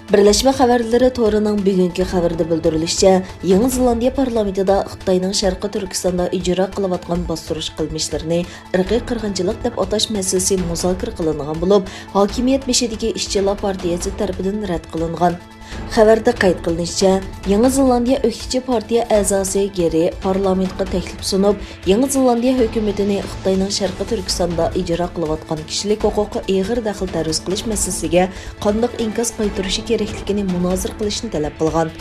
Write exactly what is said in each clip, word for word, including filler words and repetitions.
بىرلەشمە خەۋەرلىرى تورىنىڭ بۈگۈنكى خەۋىرىدە بىلدۈرۈلۈشىچە، يېڭى زېلاندىيە پارلامېنتىدا خىتاينىڭ شەرقىي تۈركىستاندا ئىجرا قىلىۋاتقان باستۇرۇش قىلمىشلىرىنى ئىرقىي قىرغىنچىلىق دەپ ئاتاش مەسىلىسى مۇزاكىرە قىلىنغان بولۇپ، ھاكىمىيەت بېشىدىكى ئىشچىلار پارتىيەسى تەرىپىدىن رەت قىلىنغان. خەۋەردە قەيت قىلىنىشىچە، يېڭى زېلاندىيە ئۆكتىچى پارتىيە ئەزاسى گېرى پارلامېنتقا تەكلىپ سۇنۇپ، يېڭى زېلاندىيە ھۆكۈمىتىنى خىتاينىڭ شەرقىي تۈركىستاندا ئىجرا قىلىۋاتقان كىشىلىك ھوقۇققا ئېغىر دەخلى تەرۇز قىلىش مەسىلىسىگە قانداق ئىنكاس قايتۇرۇشى كېرەكلىكىنى مۇنازىرە قىلىشنى تەلەپ قىلغان.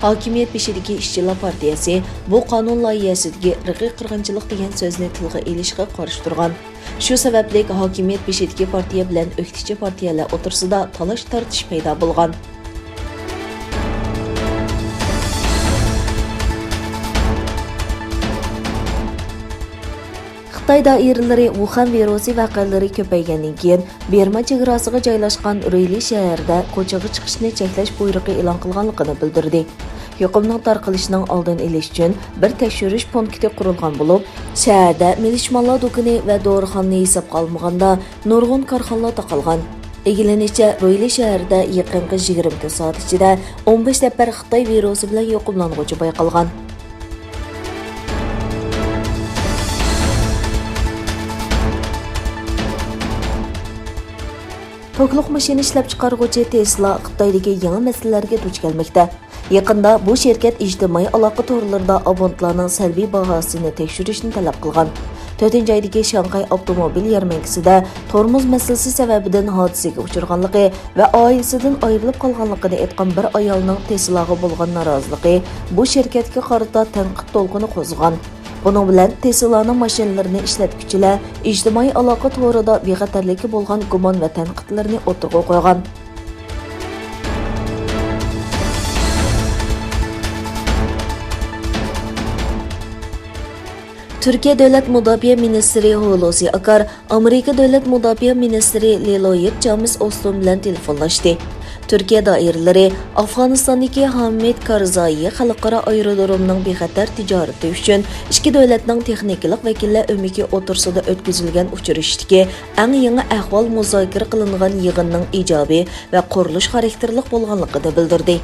ھاكىمىيەت بېشىدىكى ئىشچىلار پارتىيەسى بۇ قانۇن لايىھەسىدىكى ئىرقىي قىرغىنچىلىق دېگەن سۆزنى تىلغا ئېلىشقا قارشى تۇرغان. شۇ سەۋەبلىك ھاكىمىيەت بېشىدىكى پارتىيە بىلەن ئۆكتىچى پارتىيەلەر ئوتتۇرىسىدا تالاش-تارتىش پەيدا بولغان. خىتاي دائىرىلىرى ۋۇخەن ۋىرۇسى ۋەقەلىرى كۆپەيگەندىن كېيىن، بىرما چېگراسىغا جايلاشقان رۇيلى شەھىرىدە كوچىغا چىقىشنى چەكلەش بۇيرۇقى ئېلان قىلغانلىقىنى بىلدۈردى. يۇقۇمنىڭ تارقىلىشىنىڭ ئالدىنى ئېلىش ئۈچۈن بىر تەكشۈرۈش پونكىتى قۇرۇلغان بولۇپ، شەھەردە مېلىشمانلار دۇكىنى ۋە دورىخانىنى ھېسابقا ئالمىغاندا، نۇرغۇن كارخانىلار تاقالغان. ئىگىلىنىشىچە، رۇيلى شەھىرىدە يېقىنقى يىگىرمە تۆت سائەت ئىچىدە ئون بەش نەپەر خىتاي ۋىرۇسى بىلەن يۇقۇملانغۇچى بايقالغان. توكلۇق ماشىنا ئىشلەپچىقارغۇچى تېسلا خىتايدىكى يېڭى مەسىلىلەرگە دۇچ كەلمەكتە. يېقىندا بۇ شىركەت ئىجتىمائىي ئالاقە تورلىرىدا ئابونېنتلارنىڭ سەلبىي باھاسىنى تەكشۈرۈشنى تەلەپ قىلغان. تۆتىنچى ئايدىكى شاڭخەي ئاپتوموبىل يەرمەنكىسىدە تورمۇز مەسىلىسى سەۋەبىدىن ھادىسىگە ئۇچرىغانلىقى ۋە ئائىلىسىدىن ئايرىلىپ قالغانلىقىنى ئېيتقان بىر ئايالنىڭ تېسلاغا بولغان نارازىلىقى بۇ شىركەتكە قارىتا تەنقىد دولقۇنى قوزغىغان. بۇنىڭ بىلەن تېسلانىڭ ماشىنىلىرىنى ئىشلەتكۈچىلەر ئىجتىمائىي ئالاقە تورىدا بىخەتەرلىككە بولغان گۇمان ۋە تەنقىدلىرىنى ئوتتۇرىغا قويغان. تۈركىيە دۆلەت مۇداپىئە مىنىستىرى ھۇلۇسى ئاكار ئامېرىكا دۆلەت مۇداپىئە مىنىستىرى للويىد جامېس ئوستون بىلەن تېلېفونلاشتى. تۈركىيە دائىرىلىرى ئافغانىستاندىكى ھامىد كارزايى خەلقئارا ئايرودرومىنىڭ بىخەتەر تىجارىتى ئۈچۈن ئىككى دۆلەتنىڭ تېخنىكىلىق ۋەكىللەر ئۆمىكى ئوتتۇرىسىدا ئۆتكۈزۈلگەن ئۇچرىشىشتىكى ئەڭ يېڭى ئەھۋال مۇزاكىرە قىلىنغان يىغىننىڭ ئىجابىي ۋە قۇرۇلۇش خاراكتېرلىق بولغانلىقىنى بىلدۈردى.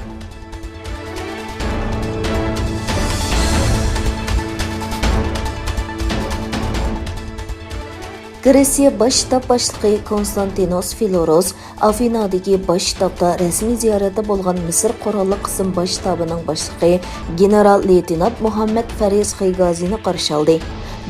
گرېتسىيە باش شتاب باشلىقى كونستانتىنوس فىلوروس ئافىنادىكى باش شتابتا رەسمىي زىيارەتتە بولغان مىسىر قوراللىق قىسىم باش شتابىنىڭ باشلىقى گېنېرال لېيتېنانت مۇھەممەد فەرىز خىگازىنى قارشى ئالدى.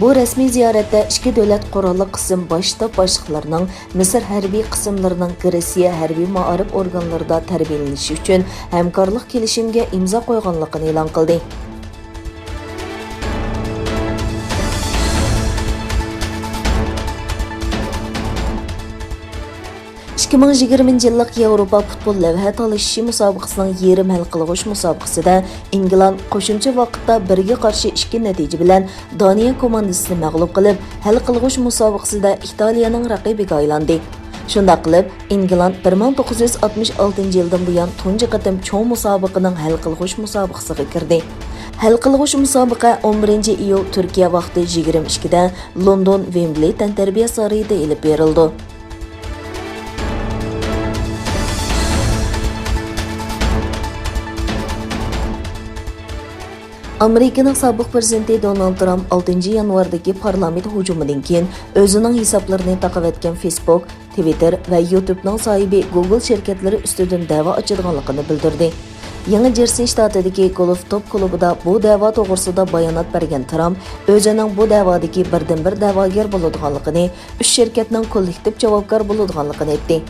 بۇ رەسمىي زىيارەتتە ئىككى دۆلەت قوراللىق قىسىم باش شتاب باشلىقلىرىنىڭ مىسىر ھەربىي قىسىملىرىنىڭ گرېتسىيە ھەربىي مائارىپ ئورگانلىرىدا تەربىيەلىنىشى ئۈچۈن ھەمكارلىق كېلىشىمىگە ئىمزا قويغانلىقىنى ئېلان قىلدى. ئىككى مىڭ يىگىرمىنچى يىللىق ياۋروپا پۇتبول لەۋھە تالىشىشى مۇسابىقىسىنىڭ يېرىم ھەل قىلغۇچ مۇسابىقىسىدە ئىنگلاند قوشۇمچە ۋاقىتتا بىرگە قارشى ئىككى نەتىجە بىلەن دانىيە كوماندىسىنى مەغلۇپ قىلىپ، ھەل قىلغۇچ مۇسابىقىسىدە ئىتالىيەنىڭ رەقىبىگە ئايلاندى. شۇنداق قىلىپ، ئىنگلاند بىر مىڭ توققۇز يۈز ئاتمىش ئالتىنچى يىلدىن بۇيان تۇنجى قېتىم چوڭ مۇسابىقىنىڭ ھەل قىلغۇچ مۇسابىقىسىغا كىردى. ھەل قىلغۇچ مۇسابىقە ئون بىرىنچى ئىيۇل تۈركىيە ۋاقتى يىگىرمە ئىككىدە لوندون ۋېمبلى تەنتەربىيە سارىيىدا ئېلىپ بېرىلىدۇ. ئامېرىكىنىڭ سابىق پىرېزىدېنتى دونالد ترامپ ئالتىنچى يانۋاردىكى پارلامېنت ھۇجۇمىدىن كېيىن ئۆزىنىڭ ھېسابلىرىنى تاقىۋەتكەن فېيسبوك، تىۋىتتېر ۋە يۇتۇبنىڭ ساھىبى گۇگل شىركەتلىرى ئۈستىدىن دەۋا ئاچىدىغانلىقىنى بىلدۈردى. يېڭى جېرسى شتاتىدىكى گولف توپ كۇلۇبىدا بۇ دەۋا توغرىسىدا بايانات بەرگەن ترامپ ئۆزىنىڭ بۇ دەۋادىكى بىردىنبىر دەۋاگەر بولىدىغانلىقىنى، ئۈچ شىركەتنىڭ كوللېكتىپ جاۋابكار بولىدىغانلىقىنى ئېيتتى.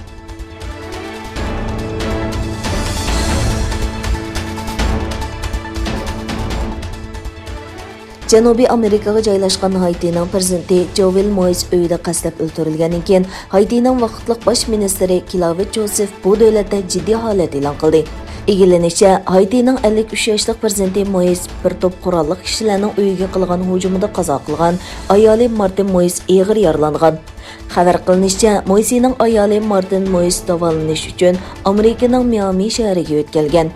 جەنۇبىي ئامېرىكىغا جايلاشقان ھايتىنىڭ پىرېزىدېنتى جوۋېل مويس ئۆيىدە قەستلەپ ئۆلتۈرۈلگەندىن كېيىن، ھايتىنىڭ ۋاقىتلىق باش مىنىستىرى كلاۋىد جوزېف بۇ دۆلەتتە جىددىي ھالەت ئېلان قىلدى. ئىگىلىنىشىچە، ھايتىنىڭ ئەللىك ئۈچ ياشلىق پىرېزىدېنتى مويس بىر توپ قوراللىق كىشىلەرنىڭ ئۆيىگە قىلغان ھۇجۇمىدا قازا قىلغان، ئايالى مارتىن مويس ئېغىر يارىلانغان. خەۋەر قىلىنىشىچە، مويسىنىڭ ئايالى مارتىن مويس داۋالىنىش ئۈچۈن ئامېرىكىنىڭ مىئامى شەھىرىگە يۆتكەلگەن.